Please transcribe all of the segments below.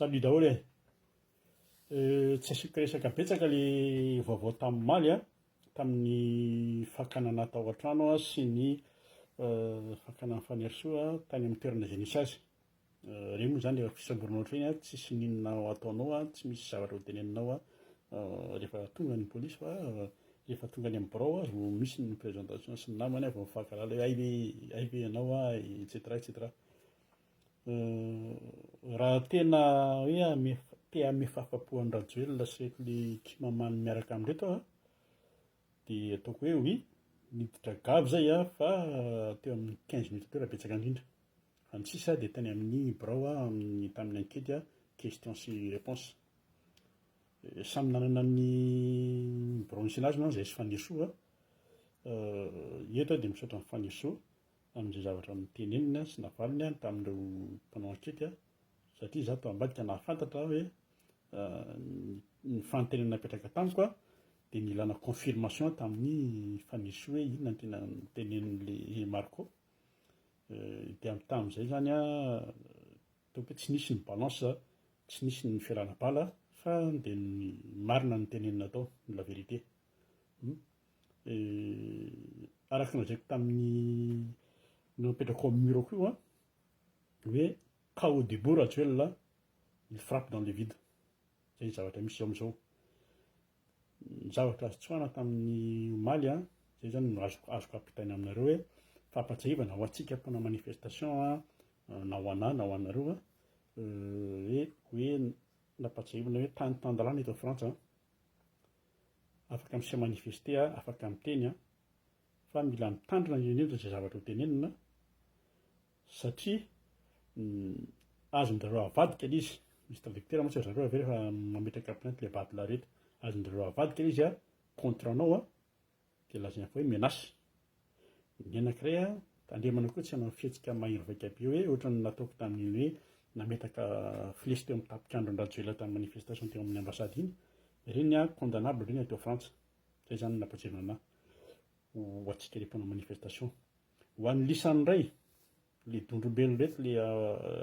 Salut daholo e! Tsy asiako resaka betsaka le vaovao tamin'ny omaly a, tamin'ny fakana anah tao an-trano sy ny fakana an'i Fanirisoa tany amin'ny toerana izay nisy azy. Ireny moa izany rehefa fisamborana ohatr'ireny a, tsisy n'inona ataonao a, tsy misy zavatra ho teneninao a, rehefa tonga ny polisy fa rehefa tonga any amin'ny birao a vao misy ny présentation sy ny namany vao mifankahalala hoe hay ve hay ve ianao a, et cetera et cetera. Raha tena hoe ame te hanome fahafapo an'i Rajoelina sy ireto le kimamany miaraka aminy ireto aho dia ataoko hoe oui, niditra gavy zay aho fa teo amin'ny 15 minutes teo raha betsaka indrindra. Fa ny sisa dia tany amin'ny birao aho amin'ny tamin'ny ankety aho, question sy réponse. Samy nanana ny birao nisy anazy moa zay sy Fanirisoa. Eto aho dia misaotra an'i Fanirisoa tamin'izay zavatra noteneniny sy navaliny ahy tamin'ireo mpanao ankety satria izaho tao ambadika nahafantatra hoe ny fanontaniana napetraka tamiko dia nilana confirmation tamin'ny Fanirisoa hoe inona no tena notenenin'ilay Marco. Dia tamin'izay izany ataoko hoe tsy nisy ny balance, tsy nisy ny fialana bala fa dia ny marina no tenenina tao, la vérité. Araka ny lazaiko tamin'ny napetrako ao amin'ny mur-ko io an, hoe KO debout Rajoelina, il frappe dans le vide. Zay ny zavatra misy zao amin'izao. Ny zavatra azo tsoahana tamin'ny omaly an, zay zany no azoko azoko ampitaina aminareo hoe fampatsiahivana ho antsika mpanao manifestation an, na ho anah na ho anareo an, hoe hoe nampatsiahivina hoe tany tan-dalàna eto Frantsa an. Afaka mi se manifester a, afaka miteny a, fa mila mitandrina indrindra izay zavatra ho tenenina satria azon-dry zareo avadika ilay izy, misy traducteur mantsy ry zareo avy eo rehefa mametraka plainte le badla reto, azon-dry zareo avadika ilay izy a, contre anao a, dia lazaina fa hoe menace. Ny anankiray a, tandremana koa tsy hanao fihetsika mahery vaika be hoe ohatran'ny nataoko tamin'iny hoe nametaka flesy teo amin'ny tapik'andron-dRajoelina tamin'ny manifestation teo amin'ny ambassade iny, ireny a condamnable ireny ato Frantsa. Zay zany no nampatsiahivana anah ho antsika le mpanao manifestation. Ho an'ny lisany indray, le dondrombelo ireto le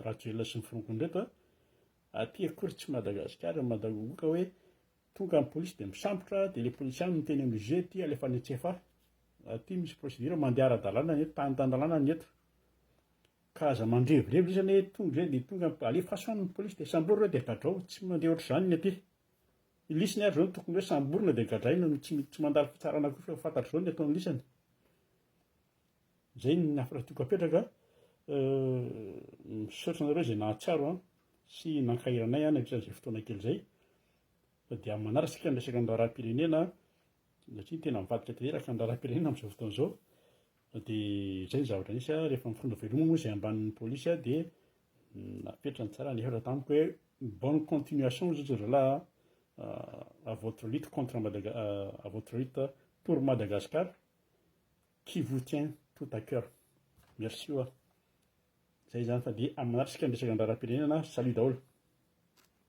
Rajoelina sy ny forongony ireto a, aty akory tsy Madagasikara, Madagogoka hoe Tonga ny polisy dia misambotra dia le polisy ihany miteny amin'ny juge ty alefa any Tsiafahy. Aty misy procédure mandeha ara-dalàna ny eto, tany tan-dalàna ny eto. Ka aza mandrevirevy lisany hoe tonga izay dia tonga alefaso any ny polisy dia sambory ireo dia gadrao, tsy mandeha ohatr'izany ny aty. I lisany ary izao no tokony hoe samborina dia gadraina no tsy tsy mandalo fitsarana koa fa efa fantatr'izao ny ataon'ny lisany. Izay ny hafatra tiako apetraka. Misaotra anareo izay nahatsiaro an sy nankahery anay an nandritra izay fotoana kely izay. Fa dia manaraka isika ny resaka ny raharaham-pirenena satria tena mivadika tanteraka ny raharaham-pirenena amin'izao fotoana izao. Dia izay ny zavatra nisy rehefa mifondra veloma moa izay ambanin'ny polisy dia napetrany tsara ny hevitra tamiko hoe bonne continuation hozy ry zalahy à votre lutte contre Madaga à votre lutte pour Madagascar qui vous tient tout à cœur. Merci oa. Zay izany fa dia amin'ny manaraka isika ny resaka ny raharaham-pirenena. Salut daholo.